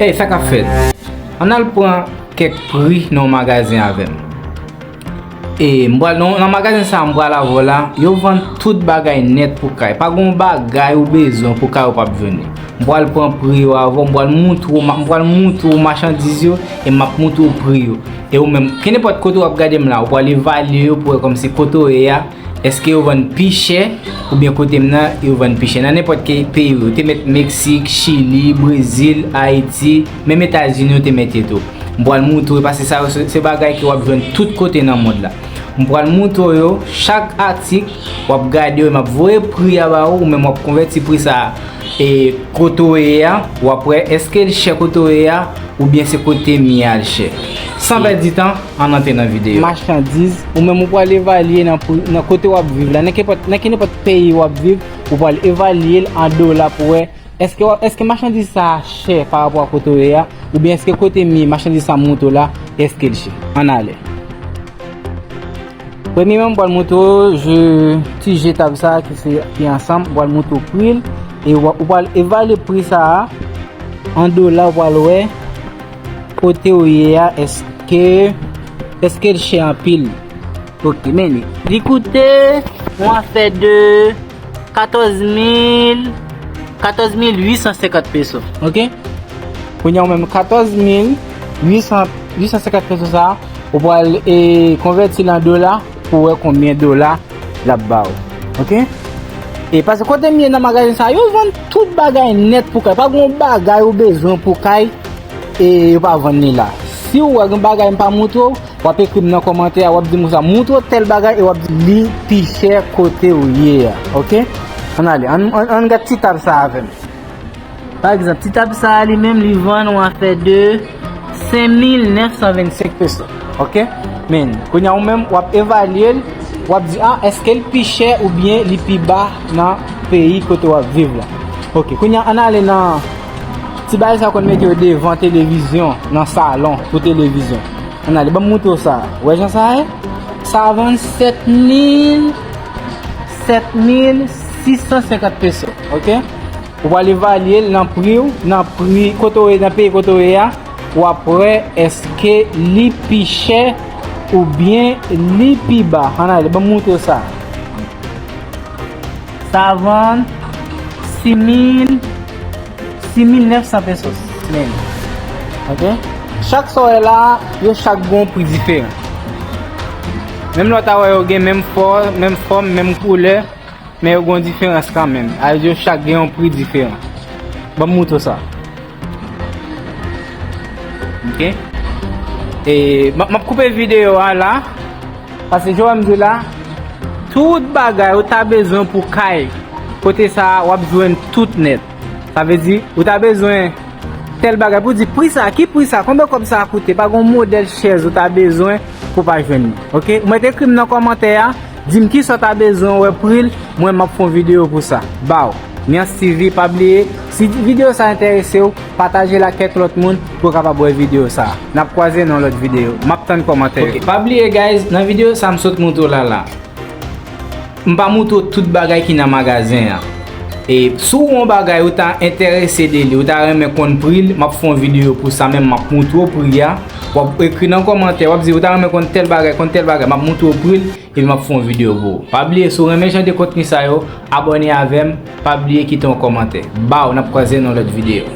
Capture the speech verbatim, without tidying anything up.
Ey, sa k ap fèt? Ann al pran kèk pri nan yon magazen avè m. E m pral nan, nan magazen sa a m pral avè w la, yo vann tout bagay nèt pou kay. Pa gen yon bagay ou bezwen pou kay ou p ap jwenn li. M pral pran pri yo avè w, m pral montre w, m pral montre w machandiz yo, e m ap montre w pri yo. E ou menm, kenenpòt kote w ap gade m la, ou pral evalye yo pou wè kòmsi kote w ye a, èske yo vann pi chè, oubyen kote m nan, yo vann pi chè. Nan nenpòt ki peyi, ou te mèt Meksik, Chili, Brezil, Ayiti, menm Etazini, ou te mèt yo tou. M pral montre w, paske sa yo se, se bagay ke w ap jwenn tout kote nan mond la. M pral montre w yo, chak atik, w ap gade yo, m ap voye pri a ba ou, ou menm w ap konvèti pri sa a, e kote w ye a, w ap wè èske l chè kote w ye a, oubyen se kote m ye a l chè. San pèdi tan, ann antre nan videyo. Machandiz, ou menm ou pral evalye nan pri, nan kote w ap viv la, nan kenpòt, nan kenenpòt peyi w ap viv, ou pral evalye l an dola pou wè èske w ap, èske machandiz sa a chè pa rapò a kote w ye a, oubyen èske kote m ye, machandiz sa a m montre w la, èske l chè. Ann ale. Premyèman, m pral montre w je, ti je tab sa a ki se, ki ansanm, m pral montre w pri l, e w, ou pral evalye pri sa a an dola, ou pral wè kote w ye a, èske, èske l chè anpil. Ok, men li. Li koute yon afè de katòz mil, katòz mil uit san senkant peso, ok? Kounye a ou menm katòz mil uit san, uit san senkant peso sa a, ou pral, e, konvèti l an dola pou wè konbyen dola l ap ba w, ok? E paske kote m ye nan magazen sa a, yo vann tout bagay nèt pou kay. Pa gen yon bagay ou bezwen pou kay, e yo pa vann li la. Si w wè gen bagay m pa montre w, w ap ekri m nan kòmantè a, w ap di m konsa, montre w tèl bagay e w ap di li pi chè kote w ye a, ok? Ann ale, ann, ann, ann gade ti tab sa a avè m. Pa egzanp, ti tab sa a li menm, li vann yon afè de senk mil nèf san vennsenk peso, ok? Men, kounye a ou menm, w ap evalye l, w ap di, a, èske l pi chè oubyen li pi ba nan peyi kote w ap viv la. Ok, kounye a, ann ale nan ti bagay sa yo konn mete yo devan televizyon, nan salon, pou televizyon. Ann ale, ban m montre w sa. Ou wè jan sa ye? Sa vann sèt mil, sèt mil sis san senkant peso, ok? Ou pral evalye l nan pri w, nan pri kote w ye, nan peyi kote w ye a, w ap wè èske li pi chè oubyen li pi ba. Ann ale, ban m montre w sa. Sa vann sis mil, sis mil nèf san pesos. Men. Ok? Chak sa w wè la, yo chak gen yon pri diferan. Menm lè w ta wè yo gen menm fò, menm fòm, menm koulè, men yo gen yon diferans kanmenm. A vle di yo chak gen yon pri diferan. Ban m montre w sa. Ok? E, m ap, m ap koupe videyo a la. Paske jan w wè m di w la, tout bagay ou ta bezwen pou kay, kote sa a, w ap jwenn tout nèt. Sa vle di, ou ta bezwen tèl bagay pou di pri sa, ki pri sa, konbyen kòb sa a koute, pa gen yon modèl chèz ou ta bezwen pou w pa jwenn li. Ok? Ou mèt ekri m nan kòmantè a, di m kisa w ta bezwen wè pri l, mwen m ap fè yon videyo pou sa. Baw. Nyans T V, pa bliye, si videyo sa enterese w, pataje l ak kèk lòt moun pou yo kapab wè videyo sa. N ap kwaze nan lòt videyo. M ap tann kòmantè yo. Ok, pa bliye, guys, nan videyo sa m sot montre w la la. M pa montre w tout bagay ki nan magazen an. E si w wè yon bagay ou ta enterese de li, ou ta renmen konn pri l, m ap fè yon videyo pou sa, men m ap montre w pri a. W ap ekri nan kòmantè, w ap di ou ta renmen konn tèl bagay, konn tèl bagay, m ap montre w pri l, epi m ap fè yon videyo pou ou. Pa bliye, si w renmen jan de kontni sa yo, abòne avè m, pa bliye kite yon kòmantè. Baw, n ap kwaze nan lòt videyo.